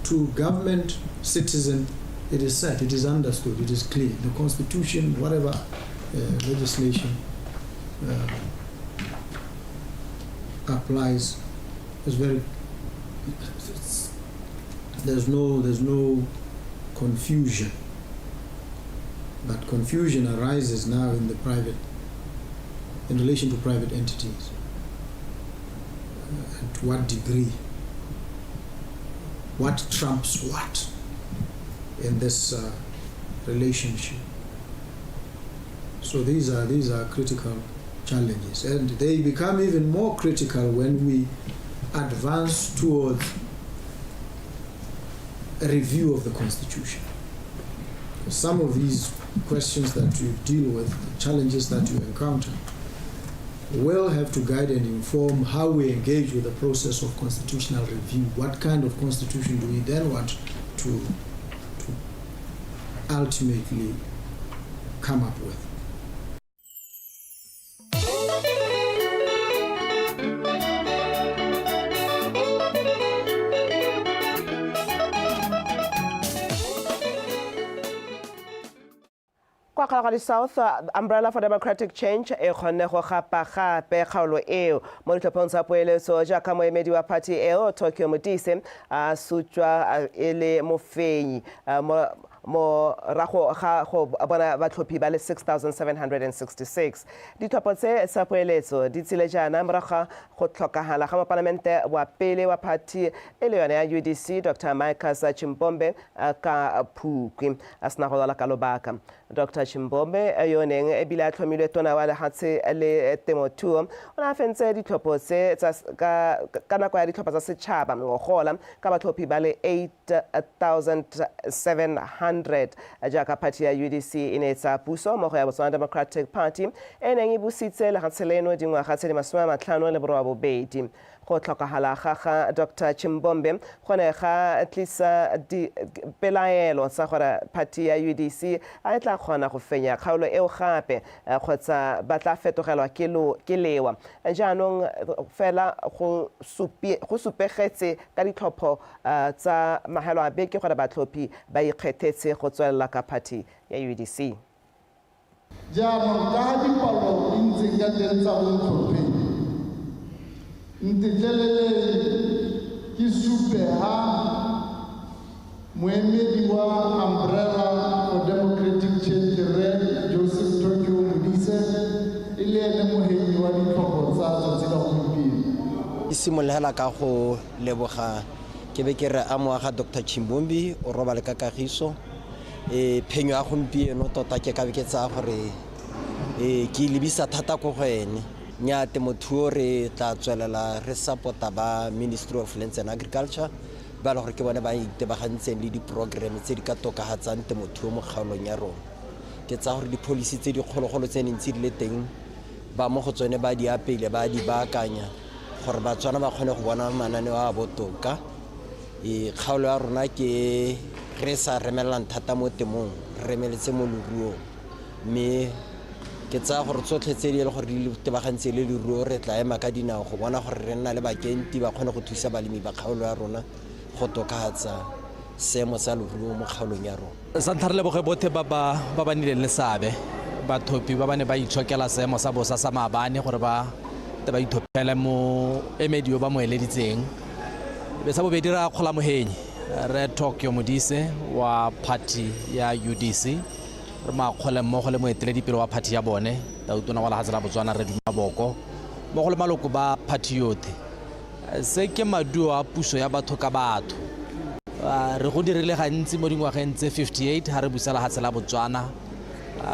To government, citizen, it is set, it is understood, it is clear. The constitution, whatever legislation applies, is very. There's no confusion. But confusion arises now in the private, in relation to private entities. And to what degree? What trumps what in this relationship? So these are critical challenges, and they become even more critical when we advance towards a review of the constitution. Some of these questions that you deal with, the challenges that you encounter, will have to guide and inform how we engage with the process of constitutional review. What kind of constitution do we then want to ultimately come up with? Kwa Kgalagadi South, Umbrella for Democratic Change e kgonne go gapa gape kgaolo eo mo ditlhophong tsa poeletso, jaaka moemedi wa party eo, Tokyo Modise, a sutswa e le mofenyi morago ga go bona batlhophi ba le 6766. Ditlhopho tse tsa poeletso di tsile jaana morago ga go tlhokagala ga mopalamente wa pele wa party e le yone ya UDC, Dr Micus Chimbombe, ka Phukwi a sena go lwala ka lobaka. Dr Chimbombe, yo neng ebile a tlhomilwe tona wa lehatshe le temothuo, o ne a fentse ditlhopho tse ka nako ya ditlhopho tsa setšhaba ngogola ka batlhophi ba le 8700, jaaka party ya UDC e ne e tsaya puso mo go ya Botswana Democratic Party e neng e busitse lehatshe leno dingwaga tse di 58. Go tlhokagala ga ga Dr Chimbombe go ne ga tlisa dipelaelo tsa gore party ya UDC a e tla kgona go fenya kgaolo eo gape kgotsa ba tla fetogelwa ke lewa. Jaanong fela go supegetse ka ditlhopho tsa magelo a beke gore batlhophi ba ikgethetse go tswelela ka party ya UDC. Jaanong ka ga dipalo di ntseng ka teng tsa bontlhopheng, ntetleleleng ke supe ha moemedi wa Umbrella for Democratic Change, Rre Joseph Tokyo Modise, e le ene mohenyi wa ditlhopho tsa tsatsi la gompieno. Ke simolola ka go leboga, ke be ke re a moaga Dr Chimbombi o robale ka kagiso. Phenyo ya gompieno tota ke ka be ke tsaya gore ke lebisa thata ko go ene. Nya temothuo, re tla tswelela re support-a ba Ministry of Lands and Agriculture, ba le gore ke bone ba itebagantseng le di-program tse di ka tokafatsang temothuo mo kgaolong ya rona. Ke tsaya gore di-policy tse di kgologolo tse neng tse di le teng ba mo go tsone ba di apeile, ba di baakanya gore Batswana ba kgone go bona mananeo a botoka. Kgaolo ya rona ke re sa remelelang thata mo temong, re remeletse mo leruong, mme ke tsaya gore tsotlhe tse di e le gore di tebagantse le leruo re tla ema ka dinao go bona gore re nna le bakenti ba kgone go thusa balemi ba kgaolo ya rona go tokafatsa seemo sa leruo mo kgaolong ya rona. Sa ntlha, re leboge botlhe ba ba nnileng le seabe, batlhophi ba ba ne ba itshokela seemo sa bosa sa maabane gore ba te ba ithophele mo emedi yo ba mo eleditseng. Be sa bobedi, ra kgola mohenyi, Re Tokyo Modise wa party ya UDC. Re mo akgole mmogo le moeteledipele wa party ya bone, tautona wa lehatshe la Botswana, Re Duma Boko, mmogo le maloko ba party yotlhe. Se ke maduo a puso ya batho ka batho. Re go dirile gantsi mo dingwageng tse 58 ga re busa lehatshe la Botswana.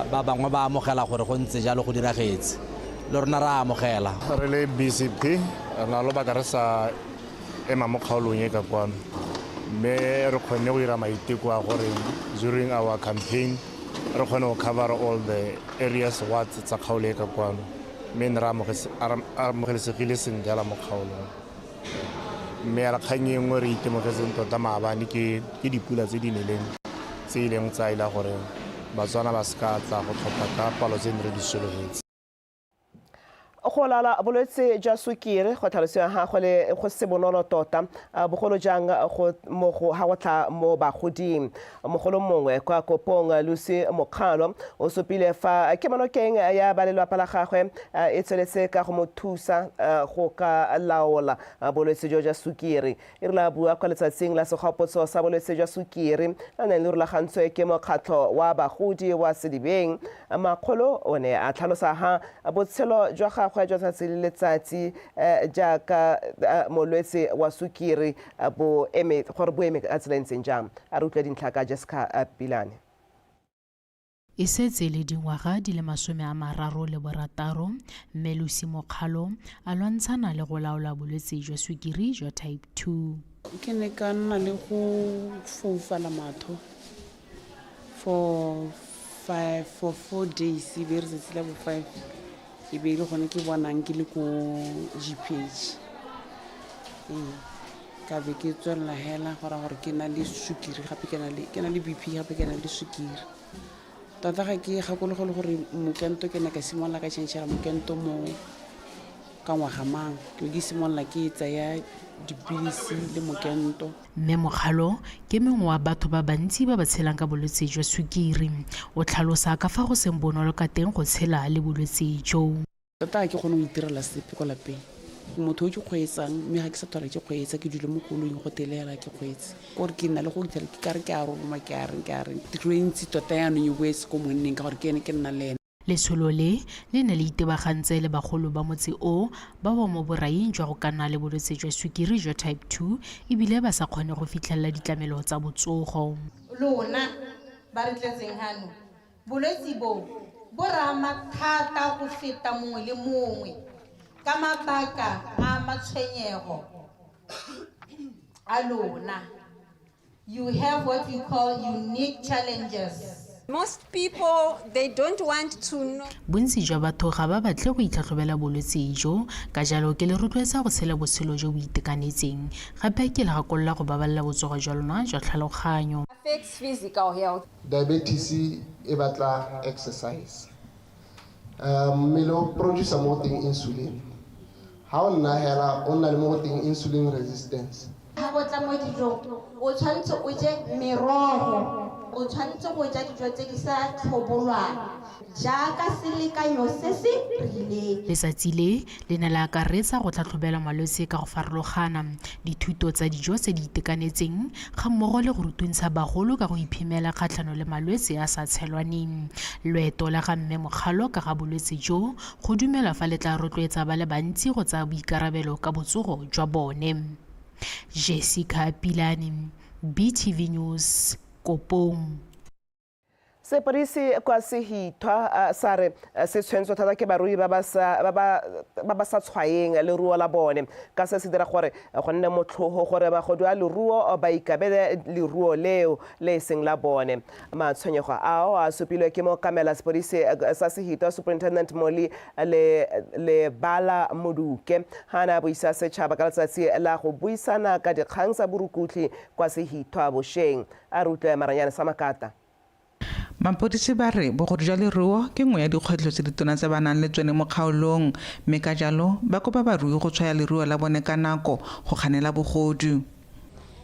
Ba bangwe ba amogela gore go ntse jalo, go diragetse, le rona ra amogela. Re le BCP re na lobaka re sa ema mo kgaolong e ka kwano, mme re kgonne go dira maiteko a gore during our campaign re kgone go cover all the areas, wards tsa kgaolo e ka kwano, mme ne re amogelesegile sentle hela mo kgaolong. Mme ya kgang e nngwe re itemogetseng tota maabane ke dipula tse di neleng, tse e leng tsa ila gore Batswana ba se ka tla go tlhopha ka palo tse ne re di sologetse. Go laola bolwetse jwa sukiri go tlhalosiwa ga go le go se bonolo tota, bogolo jang go mo go ha go tla mo bagoding. Mogolo mongwe kwa Kopong, Lucy Mokgalo, o supile fa kemonokeng ya ba lelwapa la gagwe e tsweletse ka go mo thusa go ka laola bolwetse jo jwa sukiri. E rile a bua kwa letsatsing la segopotso sa bolwetse jwa sukiri le neng le rulagantswe ke mokgatlho wa bagodi wa Sedibeng, Makgolo o ne a tlhalosa ha botshelo jwa gagwe jwa tsatsi le letsatsi jaaka molwetse wa sukiri bo eme gore bo eme ka tsela e ntseng jang. A re utlwe dintlha ka Jessica Pilane. E setse e le dingwaga di le 36 Mme Lucy Mokgalo a lwantshana le go laola bolwetse jwa sukiri jwa type 2. Ke ne ka nna le go foufala matho for five, for 4 days, e be re tsatsi la bo 5 e be e le gone ke bonang ke le ko GPH. Ee, ka be ke tswelela hela go raya gore ke na le sukiri gape, ke na le BP gape, ke na le sukiri. Tota ga ke gakologele gore mokento ke ne ka simolola ka changela mokento mo ka ngwaga mang, ke be ke simolola ke tsaya dipilisi le mokento. Mme Mokgalo ke mongwe wa batho ba bantsi ba ba tshelang ka bolwetse jwa sukiri. O tlhalosa ka fa go seng bonolo ka teng go tshela le bolwetse jo. Tota ga ke kgone go itirela sepe ko lapeng. Ke motho o ke kgweetsang, mme ga ke sa tlhola ke kgweetsa, ke dule mo koloing go telela ke kgweetse, kore ke nna le go fitlhela ke kare ke a roma, ke a reng, ke a reng. Tiro e ntsi tota yaanong e boetse ko monneng ka gore ke ene ke nna le ene. Letsholo le le ne le itebagantse le bagolo ba motse o ba ba mo boraing jwa go ka nna le bolwetse jwa sukiri jwa type 2 ebile ba sa kgone go fitlhelela ditlamelo tsa botsogo. Lona ba re tletseng hano, bolwetse bo bo re ama thata go feta mongwe le mongwe ka mabaka a matshwenyego a lona. You have what we call unique challenges. Most people, they don't want to know. Bontsi jwa batho ga ba batle go itlhatlhobela bolwetse jo, ka jalo ke le rotloetsa go tshela botshelo jo bo itekanetseng, gape ke le gakolola go babalela botsogo jwa lona jwa tlhaloganyo. Affects physical health. Diabetes e batla exercise. Mmele o producer mo go teng insulin. Ha o nna hela o nna le mo go teng insulin resistance. Ga go tla mo dijong, o tshwanetse o je merogo, o tshwanetse go ja dijo tse di sa tlhobolwang jaaka selekanyo se se rileng. Letsatsi le le ne la akaretsa go tlhatlhobela malwetse ka go farologana, dithuto tsa dijo tse di itekanetseng ga mmogo le go rutuntsha bagolo ka go iphemela kgatlhanong le malwetse a sa tshelwaneng. Loeto la ga Mme Mokgalo ka ga bolwetse jo go dumelwa fa le tla rotloetsa ba le bantsi go tsaya boikarabelo ka botsogo jwa bone. Jessica Pilane, BTV News, Kopong. Sepodisi kwa Sehithwa sa re se tshwentswe thata ke barui ba ba sa tshwaeng leruo la bone, ka se se dira gore go nne motlhogo gore magodu a leruo ba ikabele leruo leo le e seng la bone. Matshwenyego ao a supilwe ke mookamela sepodisi sa Sehithwa, Superintendent Molly le Lebala Moduke, ga ne a buisa setšhaba ka letsatsi la go buisana ka dikgang tsa borukutlhi kwa Sehithwa bošeng. A re utlwe Maranyane sa Makata. Mapodisi ba re bogodu jwa leruo ke nngwe ya dikgwetlho tse ditona tse ba nang le tsone mo kgaolong, mme ka jalo ba kopa barui go tshwaya leruo la bone ka nako go kganela bogodu.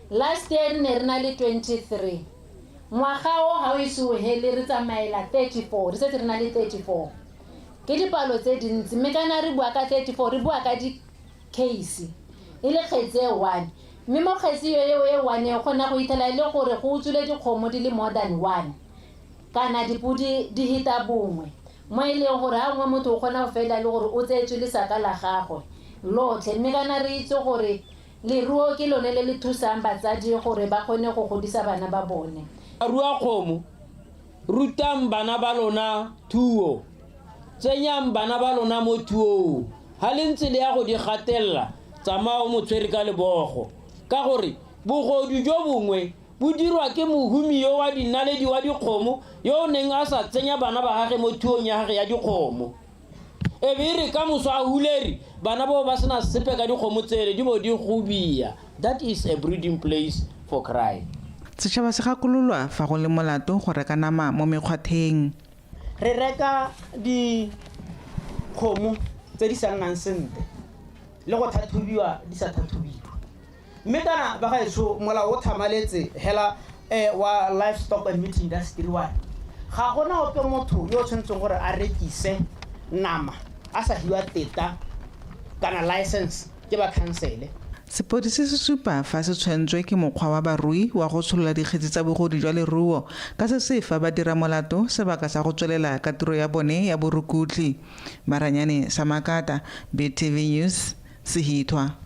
Last year re ne re na le 23, ngwaga o ga o ise o hele re tsamaela 34, re setse re na le 34. Ke dipalo tse dintsi, mme kana re bua ka 34, re bua ka di-case e le kgetse e one, mme mo kgetse eo e one e kgona go itlhela e le gore go utswile dikgomo di le more than one kana dipodi di heta bongwe, mo e leng gore ga nngwe motho o kgona go fela le gore o tseetswe lesaka la gagwe lotlhe. Mme kana re itse gore leruo ke lone le le thusang batsadi gore ba kgone go godisa bana ba bone. Rua kgomo, rutang bana ba lona thuo, tsenyang bana ba lona mo thuong. Ga le ntse le ya go di gatelela, tsamaya o mo tshwere ka lebogo, ka gore bogodu jo bongwe bo dirwa ke mohumi yo wa dinaledi wa dikgomo yo o neng a sa tsenya bana ba gage mo thuong ya gage ya dikgomo, e be e re ka moso a huleri bana bao ba sena sepe ka dikgomo tsele di bo di gobia. That is a breeding place for crime. Setšhaba se gakololwa fa go le molato go reka nama mo mekgwatheng. Re reka dikgomo. Tse di sa nnang sentle le go tlhatlhobiwa di sa tlhatlhobiwa. Mme kana ba gaetsho molao o tlhamaletse hela wa livestock and meat industry wa ga gona ope motho yo o tshwanetseng gore a rekise nama a sa hiwa teta kana license ke ba khansele. Sepodisi se supa fa se tshwentswe ke mokgwa wa barui wa go tsholola dikgetsi tsa bogodu jwa leruo ka se se fa ba dira molato sebaka sa go tswelela ka tiro ya bone ya borukutlhi. Maranyane Samakata, BTV News, Sehithwa.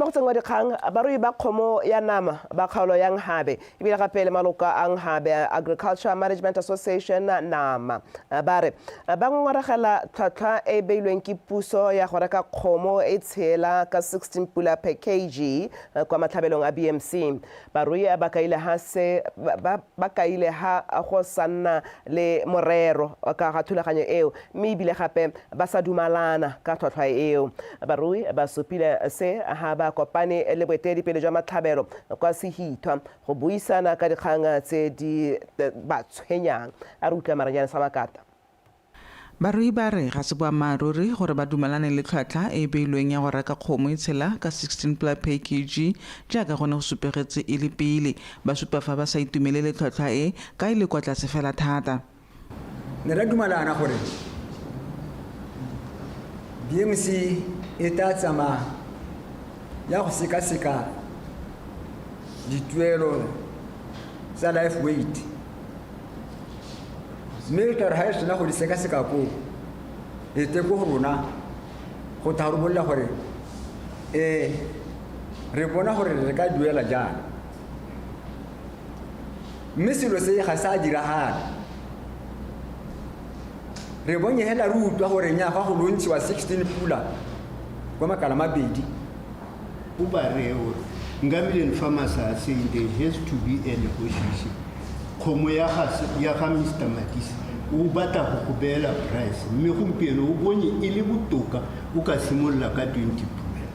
Mo go tsengwa dikgang, barui ba kgomo ya nama ba kgaolo ya Nghabe ebile gape le maloko a Nghabe Agriculture Management Association nama ba re ba ngongoregela tlhwatlhwa e e beilweng ke puso ya go reka kgomo e tshela ka 16 pula per kg kwa matlhabelong a BMC. Barui ba kaile ha se ba kaile ha go sa nna le morero ka ga thulaganyo eo mme ebile gape ba sa dumalana ka tlhwatlhwa eo. Barui ba supile se ha ba kopane le boeteledipele jwa matlhabelo kwa Sehithwa go buisana ka dikgang tse di ba tshwenyang. A re utlwa Maranyane Samakata. Barui ba re ga se boammaaruri gore ba dumalane le tlhwatlhwa e e beilweng ya go reka kgomo e tshela ka 16 pula per kg jaaka go ne go supegetse e le pele. Ba supa fa ba sa itumelele tlhwatlhwa e ka e le kwa tlase fela thata. Ne ra dumalana gore BMC e tla tsamaya ya go sekaseka dituelo tsa life weight mme re tla re ga e sena go di sekaseka koo e tle ko go rona go tharobolola gore um re bona gore re ka duela jang. Mme selo se ga sa diragala. Re bonye hela re utlwa gore nya fa go lontshiwa 16 pula kwa makala mabedi. O ba reye o re, Ngamiland farmers are saying there has to be a negotiation. Kgomo ya ga ya ga Mister Matisa o batla go go beela price mme gompieno o bonye e le botoka o ka simolola ka 20 pula.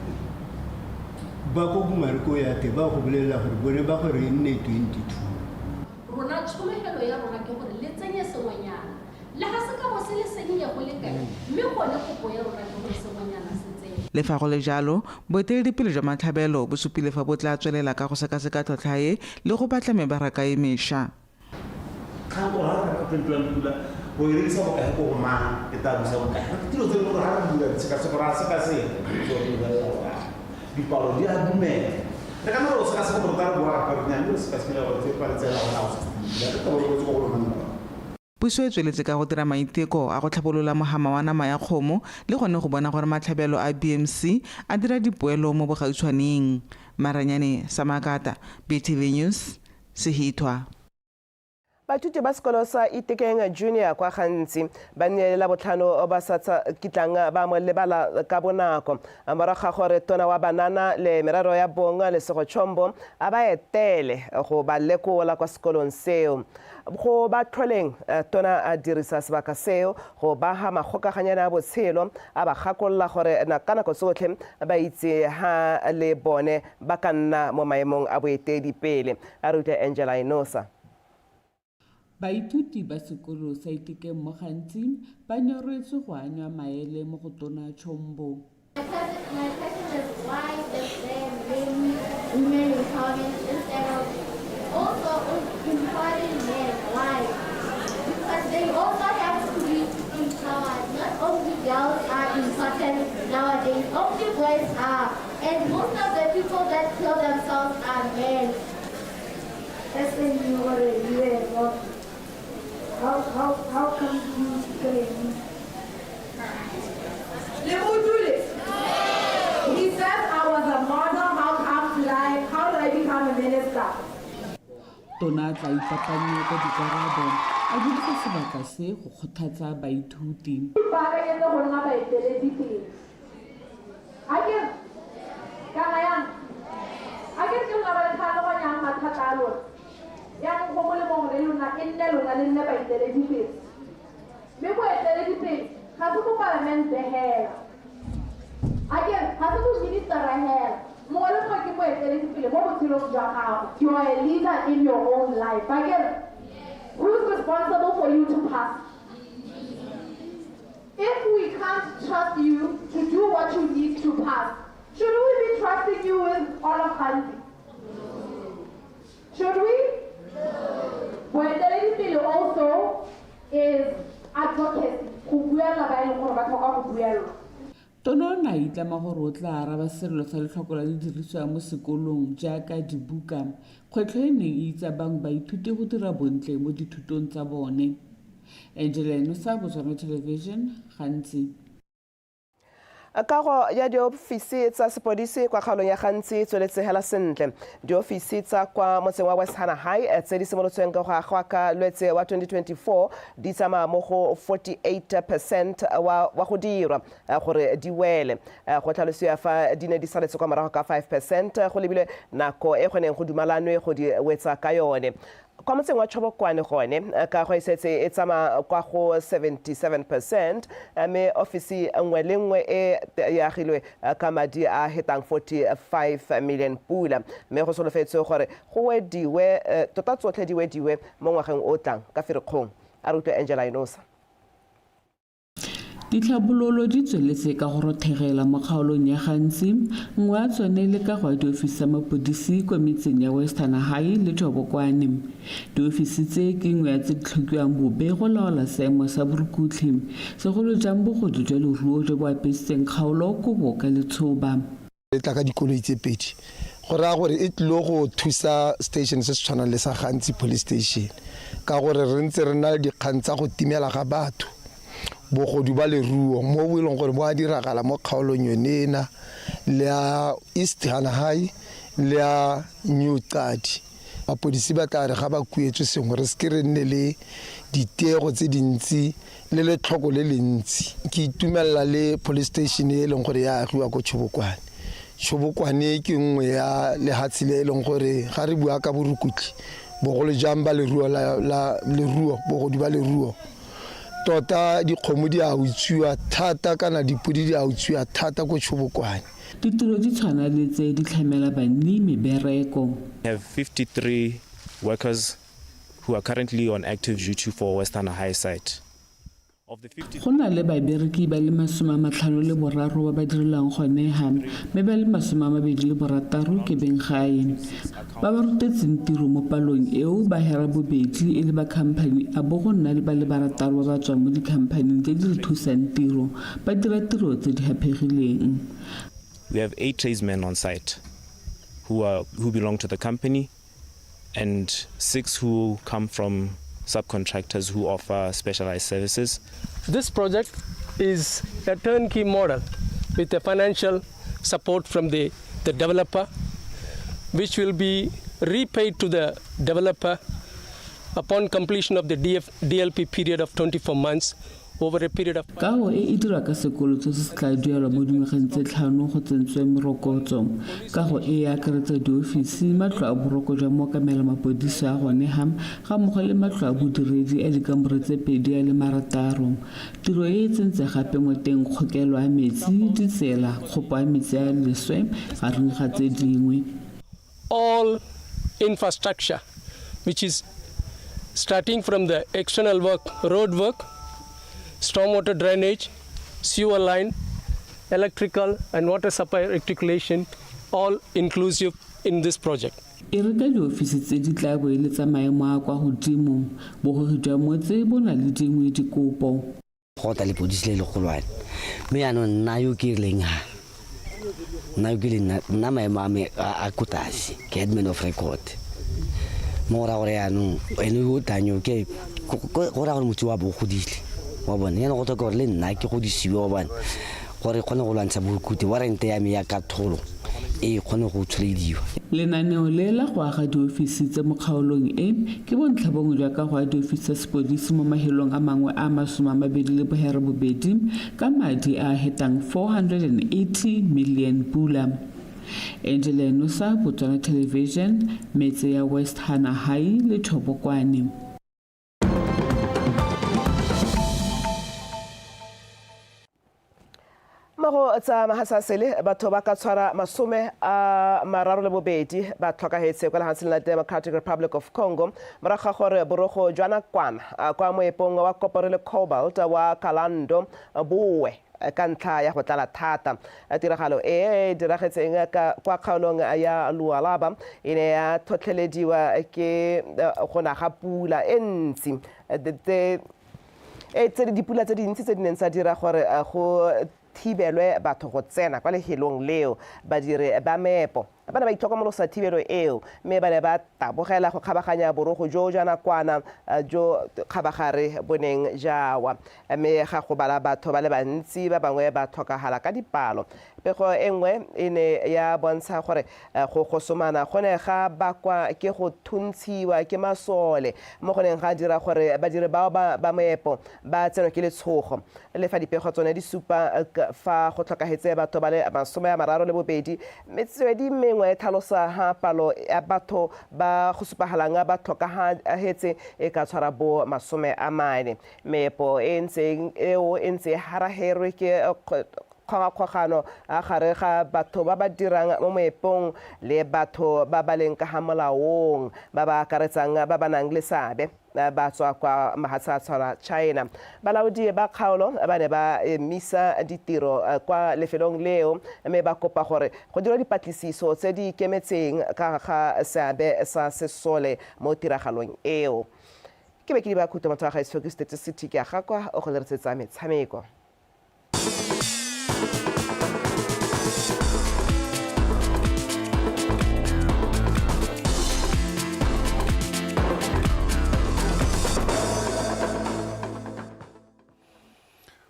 Ba ko Gumare ko ya te ba go bolelela gore bone ba gore e nne 22. Rona tshologelo ya rona ke gore le tsenye sengwenyana, le ga se ka bo se le sennye go le kae, mme gone kopo ya rona ke gore sengwenyana se tsene. Le fa go le jalo, boeteledipele jwa matlhabelo bo supile fa bo tla tswelela ka go sekaseka tlhotlhwa e le go batla mebaraka e mesha. Kgang gore ga re reka 21 pula o e rekisa bokae ko go mang, e tla busa bokae. Ke dilo tse e leng gore ga re dira ditshekatsheko ra sekaseka so re lebelela gore a dipalo di a dumela. Re ka nna re o sekaseka gore tla re boa gape re nya mme re sekasekile gore tse pale tsela gona go 16 pula re tla bo re wetse ko go lona morago. Puso e tsweletse ka go dira maiteko a go tlhabolola mohama wa nama ya kgomo le gone go bona gore matlhabelo a BMC a dira dipoelo mo bogautshwaneng. Maranyane Samakata, BTV News, Sehithwa. Baithuti ba sekolo sa Itekeng Junior kwa Gantsi ba nnile le Labotlhano ba sa kitlang ba mo lebala ka bonako morago ga gore tona wa banana le merero ya bong Lesego Chombo a ba etele go ba lekola kwa sekolong seo. Go ba tlholeng, tona a dirisa sebaka seo go ba ha magokaganyane a botshelo, a ba gakolola gore ka nako tsotlhe ba itse ha le bone ba ka nna mo maemong a boeteledipele. A re utlwe Angela Inosa. Baithuti ba sekolo sa Itekeng mo Gantsi ba nyoretswe go anywa maele mo go Tona Chombo. My question is why is there many women empowerment instead of also empowering men? Why? Because they also have to be empowered. Not only girls are important nowadays, only boys are. And most of the people that kill themselves are men. SNU or UA, how come you claim? He says I was a model, how come how did I become a minister? Tona tla ipapanye ka dikarabo a dirisa sebaka se go kgothatsa baithuti. Ipaakanyetse go nna baeteledipele. A ke kana yang? A ke ke lona ba le tlhaloganyang mathata a lona. Yaanong go molemo gore lona e nne lona le nne baeteledipele. Mme boeteledipele ga se bo palamente hela. A ke ga se bo ministera hela. Mongwe le mongwe ke moeteledipele mo botshelong jwa gago. You are a leader in your own life. A ke Who's responsible for you to pass? If we can't trust you to do what you need to pass, should we be trusting you with all of Ghanzi? Should we? Boeteledipele also is advocacy, go buelela ba e leng gore ba tlhoka go buelelwa. Tona o ne a itlama gore o tla araba selelo sa letlhoko la didiriswa mo sekolong jaaka dibuka, kgwetlho e neng e itsa bangwe baithuti go dira bontle mo dithutong tsa bone. Angela Enosa, Botswana Television, Gantsi. Kago ya diofisi tsa sepodisi kwa kgaolong ya Gantsi e tsweletse hela sentle. Diofisi tsa kwa motseng wa West Hana High tse di simolotsweng ka go agwa ka Lwetse wa 2024 di tsamaya mo go 48 percent wa go dirwa gore di wele. Go tlhalosiwa fa di ne di saletse kwa morago ka 5 percent go lebilwe nako e go neng go dumalanwe go di wetsa ka yone. Kwa motseng wa Chobokwane gone, kago e setse e tsamaya kwa go 77 percent mme ofisi nngwe le nngwe e e agilwe ka madi a hetang 45 million pula mme go solofetswe gore go wediwe tota tsotlhe di wediwe mo ngwageng o tlang ka Ferikgong. A re utlwe Angela Enosa. Ditlhabololo di tsweletse ka go rothegela mo kgaolong ya Gantsi, nngwe ya tsone e le kago ya diofisi tsa mapodisi kwa metseng ya Western High le Thobokwane. Diofisi tse ke nngwe ya tse di tlhokiwang bobe go laola seemo sa borukutlhi, segolo jang bogodu jwa leruo jo bo apesitseng kgaolo kobo ka letshoba. E tla ka dikoloi tse pedi go raya gore e tlile go thusa station se se tshwanang le sa Gantsi police station ka gore re ntse re na le dikgang tsa go timela ga batho, bogodu ba leruo mo bo e leng gore bo a diragala mo kgaolong yone ena le ya East Hanahai le ya New Qadi. Mapodisi ba tla re ga ba kuetswe sengwe re seke re nne le ditiego tse dintsi le letlhoko le le ntsi. Ke itumelela le police station e leng gore ya agiwa ko Tshobokwane. Tshobokwane ke nngwe ya lehatshe le e leng gore ga re bua ka borukutlhi bogolo jang ba leruo la, la leruo bogodu ba leruo tota dikgomo di a utswiwa thata kana dipodi di a utswiwa thata ko Tshobokwane. Ditiro di tshwana le tse di tlhamela banni mebereko. Have 53 workers who are currently on active duty for Western High site. Of the 53 Go na le babereki ba le 53 ba ba direlang gone ha, mme ba le 26 ke beng gae. Ba ba rutetseng tiro mo palong eo ba hera bobedi e le ba khamphani a bo go nna le ba le barataro ba ba tswang mo dikhamphaning tse di re thusang tiro ba dira tiro tse di haphegileng. We have eight tradesmen on site who are who belong to the company and six who come from subcontractors who offer specialized services. This project is a turnkey model with the financial support from the, the developer, which will be repaid to the developer upon completion of the DF, DLP period of 24 months over a period of Kago e e dirwa ka sekoloto se se tla duelwa mo dingwageng tse tlhano go tsentswe morokotso. Kago e e akaretsa diofisi, matlo a boroko jwa mookamela mapodisi a gone ha, ga mmogo le matlo a bodiredi a dikamore tse pedi a le marataro. Tiro e e tsentse gape mo teng kgokelo ya metsi, ditsela, kgopo ya metsi a leswe, gareng ga tse dingwe. All infrastructure, which is starting from the external work, road work, stormwater drainage, sewer line, electrical and water supply reticulation, all inclusive in this project. E re ka diofisi tse di tla bo e le tsa maemo a kwa godimo, bogogi jwa motse bo na le dingwe dikopo. Go tla lepodisi le legolwane mme yaanong nna yo ke leng ha nna yo ke leng nna maemo a me a ko tlase ke headman of record mo go raya gore yaanong ene yo o tlang yo ke go raya gore motse wa bo o godile wa bone yaanong go tlhoka gore le nna ke godisiwe wa bone gore kgone go lwantsha borukute warrant ya me ya katholo e kgone go tsholediwa. Lenaneo le la go aga diofisi tse mo kgaolong e ke bontlha bongwe jwa kago ya diofisi tsa sepodisi mo mahelong a mangwe a 28 ka madi a a hetang 480 million pula. Angela Enosa, Botswana Television, metse ya West Hana High le Thobokwane. Mo go tsa mahasasele, batho ba ka tshwara 32 ba tlhokagetse kwa lefatsheng la Democratic Republic of Congo morago ga gore borogo jwa nakwana kwa moepong wa kopore le cobalt wa Kalando bowe ka ntlha ya go tlala thata. Tiragalo e e diragetseng kwa kgaolong ya Lualaba e ne ya tlhotlhelediwa ke go na ga pula e ntsi tse dipula tse dintsi tse di neng tsa dira gore go thibelwe batho go tsena kwa lehelong leo. Badiri ba meepo ba ne ba itlhokomolosa thibelo eo mme ba ne ba tabogela go kgabaganya borogo jo jwa nakwana jo kgabagare bo neng jawa, mme ga go bala batho ba le bantsi ba bangwe ba tlhokagala ka dipalo. Pego e nngwe e ne ya bontsha gore go gosomana go ne ga bakwa ke go thuntshiwa ke masole mo go neng ga dira gore badiri bao ba moepo ba tsenwe ke letshogo. Le fa dipego tsone di supa fa go tlhokagetse batho ba le 32, metswedi mengwe e tlhalosa ha palo ya batho ba go supagalang ba tlhokagetse e ka tshwara bo 40. Meepo e ntseng eo e ntse e haraherwe ke kgogakgogano gare ga batho ba ba dirang mo moepong le batho ba ba leng ka ga molaong ba ba akaretsang ba ba nang le seabe ba tswa kwa mahatshe a tshwara China. Balaodi ba kgaolo ba ne ba emisa ditiro kwa lefelong leo mme ba kopa gore go dirwe dipatlisiso tse di ikemetseng ka ga seabe sa sesole mo tiragalong eo. Ke be ke di ba khutlo motho wa gaetsho ke State City ke a ga kwa o go leretsetsa metshameko.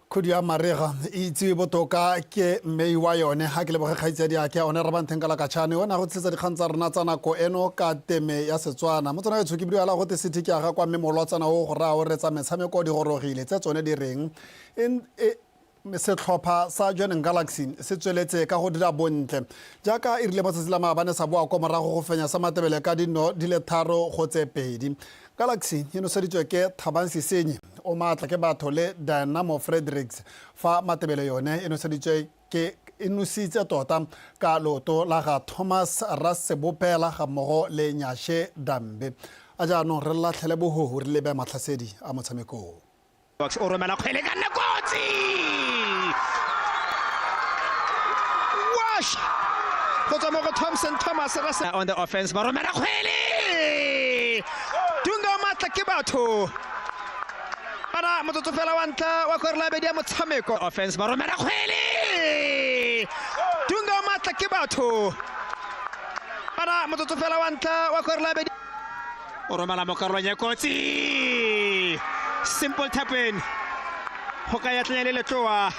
Khudu ya marega e itsiwe botoka ke mmei wa yone. Ga ke leboge kgaitsadi ake one Rabantheng ka Lakatšhane, o ne a go tlisetsa dikgang tsa rona tsa nako eno ka teme ya Setswana. Mo tsona etsho ke bidio ala gote city ke aga kwa mme molwatsana o go raya o retsa metshameko di gorogile tse tsone di reng setlhopha sa Jwaneng Galaxy se tsweletse ka go dira bontle jaaka e rile mo tsatsi la maabane sa boa kwa morago go fenya sa Matebele ka dino di le 3-2. Galaxy e noseditswe ke Thabang Sesenyi o maatla ke batho le Dynamo Fredericks, fa Matebele yone e noseditswe ke e nositse tota ka leoto la ga Thomas Rasebopela ga mmogo le Nyashe Dambe. A jaanong re latlhele bohohu re lebe matlhasedi a motshameko. Bucks o romela kgwele ka nna kotsi. Wash go tswa mo go Thompson Thomas Russell on the offense ba romela kgwele. Dunga o matla ke batho. Bana motsotso fela wa ntlha wa kgwere labedi ya motshameko. Offense ba romela kgwele. Dunga o matla ke batho. Bana motsotso fela wa ntlha wa kgwere labedi. O romela mo karolong ya kotsi. Simple tap in. Go ka ya tlenya le letloa.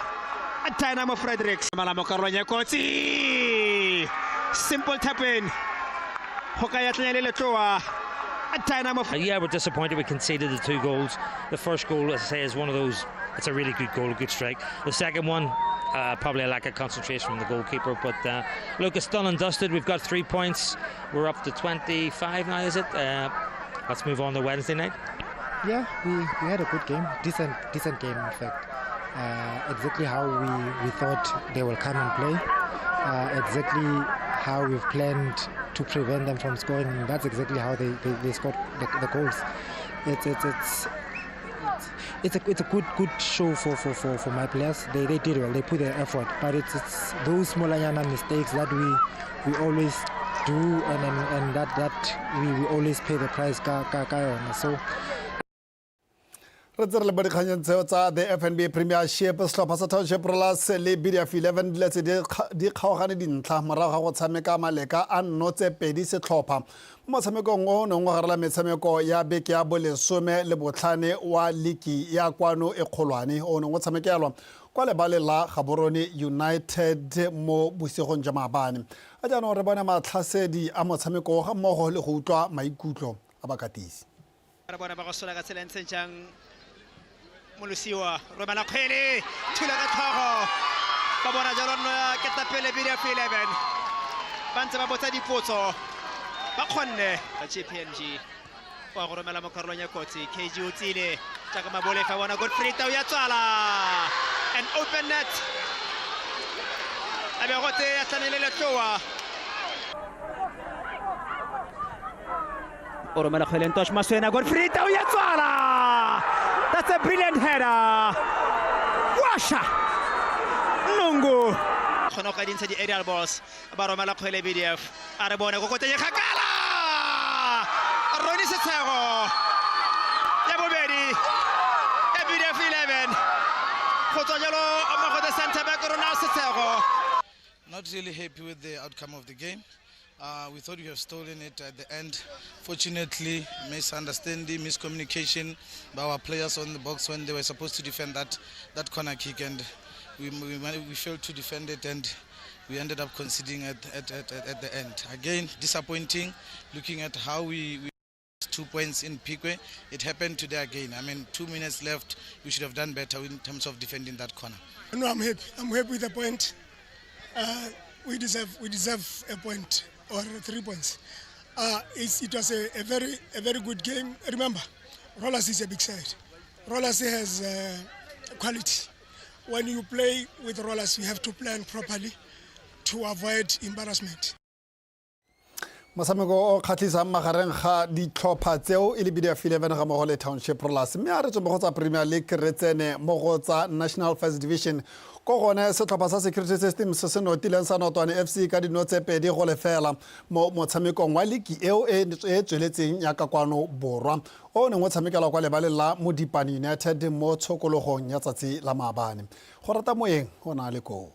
Dynamo Fredericks. Romela mo karolong ya kotsi. Simple tap in. Go ka ya tlenya le letloa. Dynamo. Yeah, we're disappointed we conceded the 2 goals. The first goal, as I say, is one of those, it's a really good goal, a good strike. The second one, probably a lack of concentration from the goalkeeper. But look, it's done and dusted. We've got 3 points. We're up to 25 now, is it? Let's move on to Wednesday night. Yeah, we had a good game, decent game in fact. Exactly how we thought they will come and play, exactly how we've planned to prevent them from scoring, and that's exactly how they scored the goals. It's a good show for my players. They did well, they put their effort, but it's those small mistakes that we always do, and that we always pay the price ka yona. So re tse re le mo dikganyeng tseo tsa the FNB Premiership, setlhopha sa Township Rollers le BDF 11 di letse di kgaogane dintlha morago ga go tshameka maleka a nno tse pedi setlhopha mo motshamekong o neng o garela metshameko ya beke ya bolesome le botlhane wa liki ya kwano e kgolwane o neng o tshamekelwa kwa lebaleng la Gaborone United mo bosigong jwa maabane. A jaanong re bone matlhasedi a motshameko ga mmogo le go utlwa maikutlo a bakatisi. Re bone ba go sola ka tsela e ntseng jang. Molosiwa romela kgwele, thula ka tlhogo. Ba bona jalo nno ya ketapele BDF 11. Ba ntse ba botsa dipotso. Ba kgonne. JPMG wa go romela mo karolong ya kotsi. KG o tsile jaaka Mabole fa bona Godfrey Tau ya tswala. An open net. A be go tse tlamele letloa. O romela kgwele Ntosh Maswena Godfrey Tau ya tswala. That's a brilliant header. Washa Nungu. Kgona go ka dintsha di-aerial balls, ba romela kgwele BDF. A re bone kokoteng kgakala. Roni Setshego ya bobedi ya BDF 11 go tswa jalo mo go the center back rona Setshego. Not really happy with the outcome of the game. We thought we have stolen it at the end. Fortunately, misunderstanding, miscommunication by our players on the box when they were supposed to defend that corner kick, and we failed to defend it, and we ended up conceding at the end. Again, disappointing, looking at how we 2 points in Phikwe. It happened today again. I mean, 2 minutes left. We should have done better in terms of defending that corner. No, I'm happy. I'm happy with the point. We deserve a point or 3 points. It was a very good game. Remember, Rollers is a big side. Rollers has quality. When you play with Rollers, you have to plan properly to avoid embarrassment. Motshameko o kgatlhisang magareng ga ditlhopha tseo e le BDF 11 ga mmogo le Township Rollers, mme a re tswe mo go tsa Premier League re tsene mo go tsa National First Division. Ko gone setlhopha sa Security Systems se se notileng sa Notwane FC ka dino tse 2-0 mo motshamekong wa ligi eo e e tsweletseng ya ka kwano borwa, o neng o tshamekelwa kwa lebaleng la Modipane United mo tshokologong ya tsatsi la maabane. Go rata moeng o na le koo.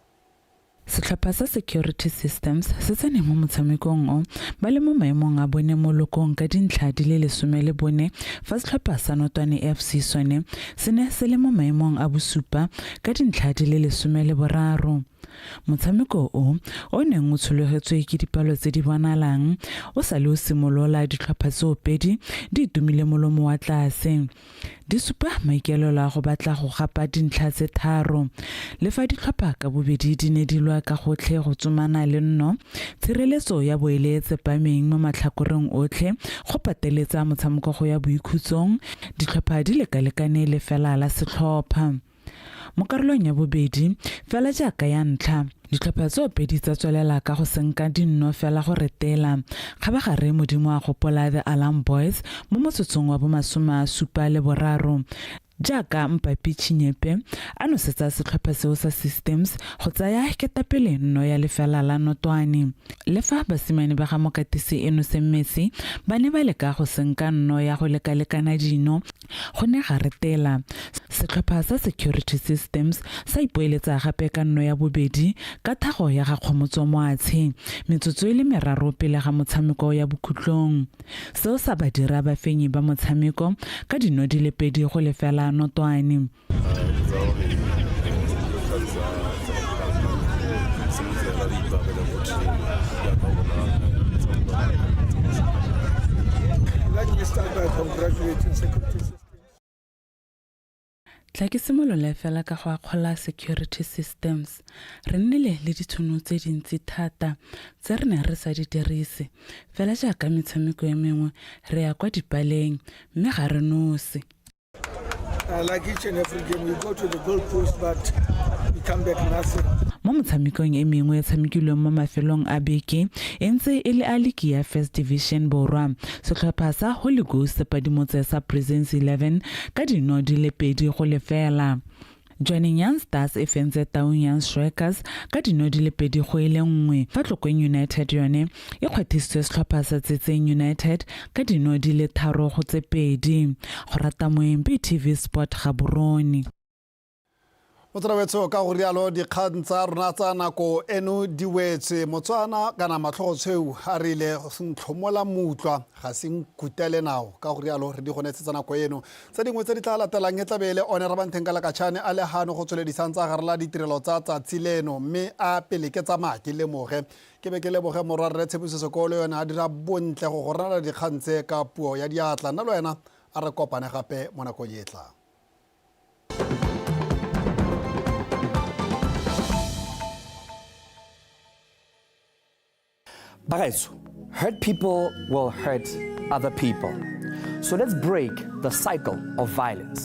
Setlhopha sa Security Systems se tsene mo motshamekong o ba le mo maemong a bone mo lokong ka dintlha di le 14, fa setlhopha sa Notwane FC sone se ne se le mo maemong a bosupa ka dintlha di le 13. Motshameko o neng o tshologetswe ke dipalo tse di bonalang o sa le o simolola, ditlhopha tsoopedi di itumile molomo wa tlase, di supa maikaelelo a go batla go gapa dintlha tse 3. Le fa ditlhopha ka bobedi di ne di lwa ka gotlhe go tsomana le nno, tshireletso ya boele e tsepameng mo matlhakoreng otlhe go pateletsa motshameko go ya boikhutsong, ditlhopha di lekalekane lefela la setlhopha. Mo karolong ya bobedi, fela jaaka ya ntlha, ditlhopha tsoopedi tsa tswelela ka go senka dinno fela go retela. Kgabagare Modimo a gopola The Alarm Boys mo motsotsong wa bo 73, jaaka Mpapi Chinyepe a nosetsa setlhopha seo sa Systems go tsaya ketapele nno ya lefela la Notwane. Le fa basimane ba ga mokatisi Innocent Messi ba ne ba leka go senka nno ya go lekalekana dino, go ne ga retela. Setlhopha sa Security Systems sa ipoeletsa gape ka nno ya bobedi ka thago ya ga Kgomotso Moatshe metsotso e le 3 pele ga motshameko ya bokhutlong. Seo sa ba dira bafenyi ba motshameko ka dino di le 2-0 Notwane. Let me start by congratulating Security Systems. Tla ke simolole fela ka go akgola Security Systems. Re nnile le ditšhono tse dintsi thata tse re neng re sa di dirise. Fela jaaka metshameko e mengwe, re ya kwa dipaleng mme ga re nose. Like each and every game, we go to the goal post, but we come back nothing. Mo motshamekong e mengwe e tshamekilweng mo mafelong a beke e ntse e le a ligi ya First Division Borwa, setlhopha sa Holy Ghost se padimotse sa Prisons 11 ka dino di le 2-0. Jwaneng Young Stars e fentse Taung Young Strikers ka dino di le 2-1, fa Tlokweng United yone e kgwathisitswe setlhopha sa Tsetseng United ka dino di le 3-2. Go rata moeng, BTV Sport, Gaborone. Motswetso ka go rialo dikgang tsa rona tsa nako eno di wetse. Motswana kana matlhogotshweu a rile ntlhomola mutlwa ga se nkutele nao, ka go rialo re di gonetse tsa nako eno. Tse dingwe tse di tla latelang e tlabe e le one Rabantheng ka Lakatšhane a le gano go tsweledisang tsa gare la ditirelo tsa tsatsi leno, mme a pele ke tsamaya ke lemoge ke be ke leboge morwarre Tshepiso Sekolo yone a dira bontle go go rana dikgang tse ka puo ya diatla. Nna le wena a re kopane gape mo nakong e tlang. Bagaetsho, hurt people will hurt other people. So let's break the cycle of violence.